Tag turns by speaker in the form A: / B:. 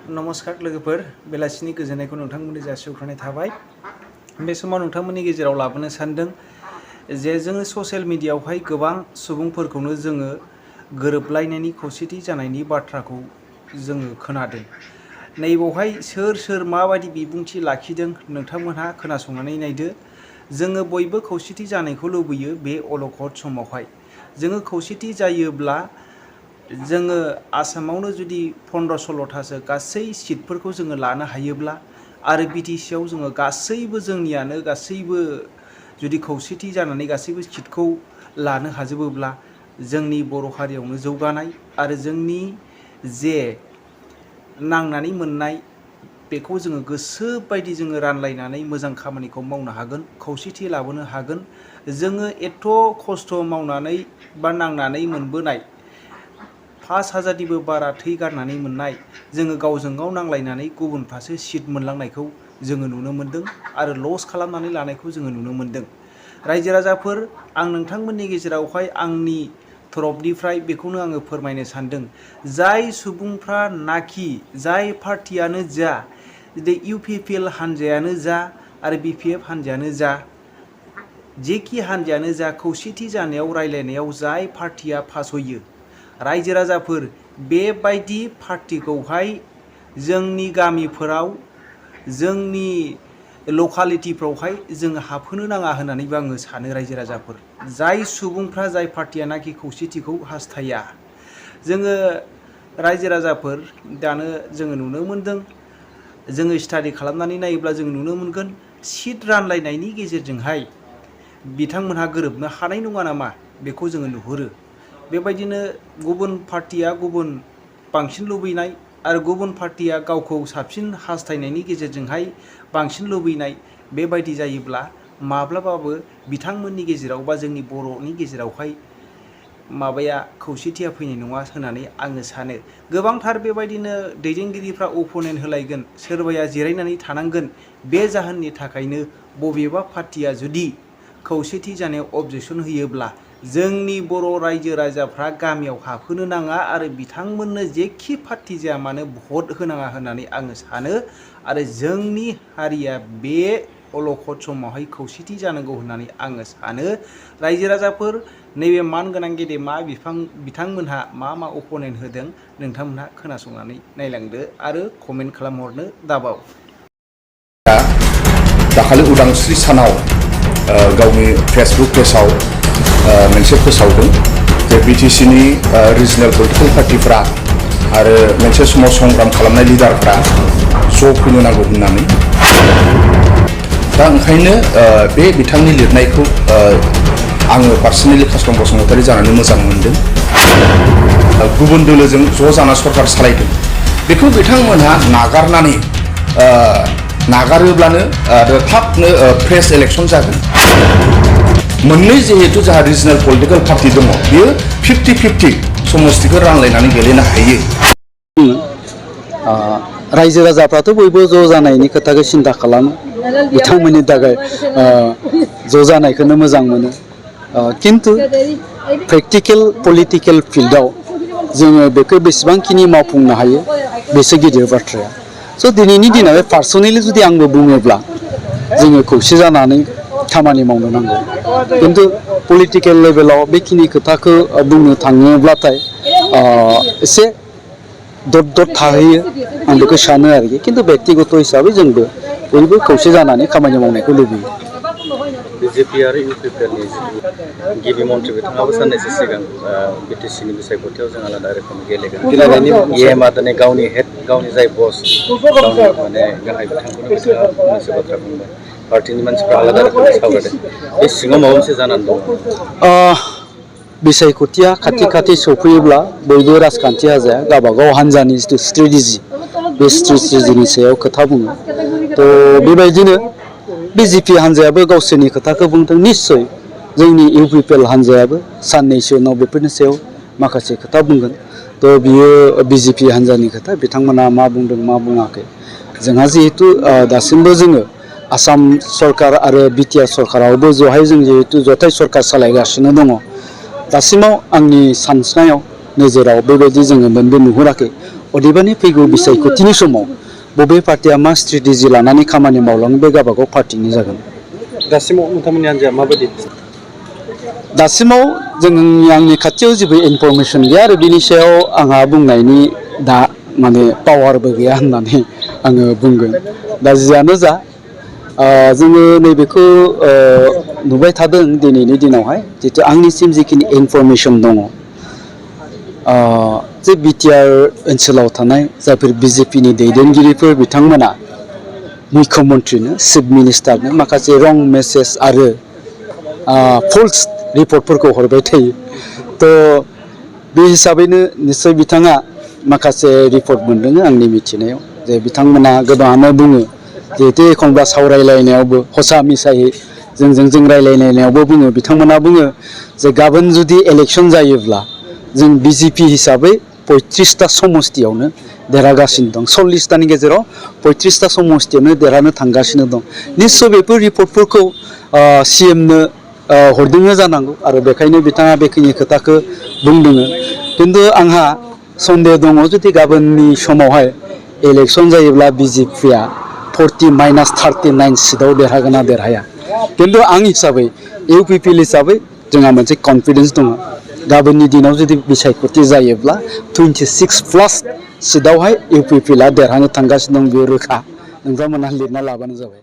A: नमस्कार लोगोफोर बेलासिनि गोजोननायखौ नोंथांमोननि जासिहरनाय थाबाय। बे समाव नोंथांमोननि गेजेराव लाबोनो सानदों जे जोङो ससियेल मिडियायावहाय गोबां सुबुंफोरखौनो जोङो गोरोबलायनायनि खौसेथि जानायनि बाथ्राखौ जोङो खोनादों। नैबावहाय सोर सोर माबायदि बिबुंथि लाखिदों नोंथांमोनहा खोनासंनानै नायदो। जोङो बयबो खौसेथि जानायखौ लुबैयो। बे अलखद समावहाय जोङो खौसेथि जायोब्ला जोङो आसामावनो जुदि 15-16थासो गासै सिटफोरखौ जोङो लानो हायोब्ला आरो बिटिसिआव जोङो गासैबो जोंनियानो गासैबो जुदि खौसेथि जानानै गासैबो सिटखौ लानो हाजोबोब्ला जोंनि बर' हारियावनो जौगानाय आरो जोंनि जे नांनानै मोननाय बेखौ जोङो गोसो बायदि जोङो रानलायनानै मोजां खामानिखौ मावनो हागोन, खौसेथि लाबोनो हागोन। जोङो एथ' खस्थ' मावनानै बा नांनानै मोनबोनाय 5000निबो बारा थै गारनानै मोननाय जोङो गावजों गाव नांलायनानै गुबुन फारसे सिट मोनलांनायखौ जोङो नुनो मोन्दों आरो लस खालामनानै लानायखौ जोङो नुनो मोन्दों। रायजो राजाफोर, आं नोंथांमोननि गेजेरावहाय आंनि तरफनिफ्राय बेखौनो आङो फोरमायनो सानदों। जाय सुबुंफ्रा नाखि जाय पार्टियानो जा, इउपिपिएल हान्जायानो जा आरो बिपिएफ हान्जायानो जा, जेखि हान्जायानो जा, खौसेथि जानायाव रायलायनायाव जाय पार्टिया फासयो, रायजो राजाफोर बेबायदि पार्टिखौहाय जोंनि गामिफोराव जोंनि लकालिटिफ्रावहाय जोङो हाबहोनो नाङा होननानैबो आङो सानो। रायजो राजाफोर, जाय सुबुंफ्रा जाय पार्टियानाखि खौसेथिखौ हास्थाया, जोङो रायजो राजाफोर दानो जोङो नुनो मोन्दों। जोङो स्टाडि खालामनानै नायोब्ला जों नुनो मोनगोन सिट रानलायनायनि गेजेरजोंहाय बिथांमोनहा गोरोबनो हानाय नङा नामा बेखौ जोङो नुहुरो। बेबायदिनो गुबुन पार्टिया गुबुन बांसिन लुबैनाय आरो गुबुन पार्टिया गावखौ साबसिन हास्थायनायनि गेजेरजोंहाय बांसिन लुबैनाय, बेबायदि जायोब्ला माब्लाबाबो बिथांमोननि गेजेराव बा जोंनि बर'नि गेजेरावहाय माबाया खौसेथिया फैनाय नङा होननानै आङो सानो। गोबांथार बेबायदिनो दैदेनगिरिफ्रा अपोनेन्ट होलायगोन, सोरबाया जिरायनानै थानांगोन। बे जाहोननि थाखायनो बबेबा पार्टिया जुदि खौसेथि जानायाव अबजेक्सन होयोब्ला जोंनि बर' रायजो राजाफ्रा गामियाव हाबहोनो नाङा आरो बिथांमोननो जेखि पार्टि जाया मानो भट होनाङा होननानै आङो सानो। आरो जोंनि हारिया बे अलखद समावहाय खौसेथि जानांगौ होननानै आङो सानो। रायजो राजाफोर, नैबे मानगोनां गेदेमा बिथांमोनहा मा मा अपोनेन्ट होदों नोंथांमोनहा खोनासंनानै नायलांदो आरो कमेन्ट खालामहरनो दाबाव।
B: दाखालि उदांस्रि सानाव गावनि फेसबुक पेजाव मोनसे फोसावदों जे बिटिसिनि रिजनेल पलिटिकेल पार्टिफ्रा आरो मोनसे समाव संग्राम खालामनाय लिडारफ्रा ज' फैनो नांगौ होननानै। दा ओंखायनो बे बिथांनि लिरनायखौ आङो पार्सनेलि कास्टम बसुमतारी जानानै मोजां मोनदों। गुबुन दोलोजों ज' जाना सरकार सालायदों, बेखौ बिथांमोनहा नागारोब्लानो आरो थाबनो फ्रेश इलेक्सन जागोन। मोननै जिहेतु जोंहा रिजनेल पलिटिकेल पार्टि दङ, बियो 50-50 समस्तिखौ रानलायनानै गेलेनो हायो।
C: रायजो राजाफ्राथ' बयबो ज' जानायनि खोथाखौ सिन्था खालामो, बिथांमोननि थाखाय ज' जानायखौनो मोजां मोनो। खिन्थु प्रेक्टिकेल पलिटिकेल फिल्डआव जोङो बेखौ बेसेबांखिनि मावफुंनो हायो बेसो गिदिर बाथ्राया। स' दिनैनि दिनाव पार्सनेलि जुदि आंबो बुङोब्ला जोङो खौसे जानानै खामानि मावनो नांगौ। खिन्थु पलिटिकेल लेभेलाव बेखिनि खोथाखौ बुंनो थाङोब्लाथाय एसे दद थाहैयो, आं बेखौ सानो आरोखि। खिन्थु बेक्तिगत हिसाबै जोंबो बयबो खौसे जानानै खामानि मावनायखौ लुबैयो।
D: बिजेपि आरो इउपिपिएलनि गिबि मन्थ्रि बिथाङाबो साननैसो सिगां बिटिसिनि बिसायख'थियाव जों आलादा रोखोमै गेलेनायनि एमआ दिनै गावनि हेड, गावनि जाय बस, गावनि माने गाहाय बिथांखौनो बिथाङा फंनैसो बाथ्रा बुंबाय। पार्टिनि मानसिफ्रा आलादा रोखोमै सावरायदों, बे सिङाव माबा मोनसे जानानै दङ।
C: बिसायख'थिया खाथि खाथि सौफैयोब्ला बयबो राजखान्थि हान्जाया गावबागाव हान्जानि जिथु स्ट्रेटेजि, बे स्ट्रेटेजिनि सायाव खोथा बुङो। थ' बेबायदिनो बिजेपि हान्जायाबो गावसोरनि खोथाखौ बुंदों। निस्सय जोंनि इउपिपिएल हान्जायाबो साननैसो उनाव बेफोरनि सायाव माखासे खोथा बुंगोन। थ' बियो बिजेपि हान्जानि खोथा, बिथांमोना मा बुंदों मा बुङाखै। जोंहा जिहेतु दासिमबो जोङो आसाम सरकार आरो बिटिआर सरकारावबो जहाय जों जिहेतु जथाय सरकार सालायगासिनो दङ, दासिमाव आंनि सानस्रिनायाव नोजोराव बेबायदि जोङो मोनबो नुहुराखै। अदेबानि फैगौ बिसायख'थिनि समाव बबे पार्टिया मा स्ट्रेटेजि लानानै खामानि मावलाङो बे गावबागाव पार्टिनि जागोन।
D: दासिमाव नोंथांमोननि हान्जाया माबायदि?
C: दासिमाव आंनि खाथियाव जेबो इनफरमेसन गैया आरो बिनि सायाव आंहा बुंनायनि दा माने पावारबो गैया होननानै आङो बुंगोन। दा जियानो जा जोङो नैबेखौ नुबाय थादों दिनैनि दिनावहाय जितु आंनिसिम जिखिनि इनफरमेसन दङ जे बिटिआर ओनसोलाव थानाय जायफोर बिजेपिनि दैदेनगिरिफोर बिथांमोना मुख्यमन्त्रिनो चिफ मिनिस्टारनो माखासे रं मेसेज आरो फल्स रिपर्टफोरखौ हरबाय थायो। थ' बे हिसाबैनो निस्सय बिथाङा माखासे रिपर्ट मोनदों आंनि मिथिनायाव जे बिथांमोना गोबाङानो बुङो जिहेतु एखनब्ला सावरायलायनायावबो हसा मिसायै जों रायलायलायनायावबो बुङो बिथांमोना बुङो जे गाबोन जुदि इलेक्सन जायोब्ला जों बिजेपि हिसाबै 35टा समस्तियावनो देरहागासिनो दं। 40टानि गेजेराव 35टा समस्तियावनो देरहानो थांगासिनो दं। निस्सय बेफोर रिपर्टफोरखौ CMनो हरदोंनो जानांगौ आरो बेखायनो बिथाङा बेखिनि खोथाखौ बुंदों। खिन्थु आंहा सन्देह दङ जुदि गाबोननि समावहाय इलेक्सन जायोब्ला बिजेपिया 40-39 सिटआव देरहागोन ना देरहाया। खिन्थु आं हिसाबै UPPL हिसाबै जोंहा मोनसे कनफिडेन्स दङ गाबोननि दिनाव जुदि बिसायख'थि जायोब्ला 26+ सिटआवहाय UPPLआ देरहानो थांगासिनो दं। बेयो रोखा। नोंथांमोनहा लिरना लाबानो जाबाय।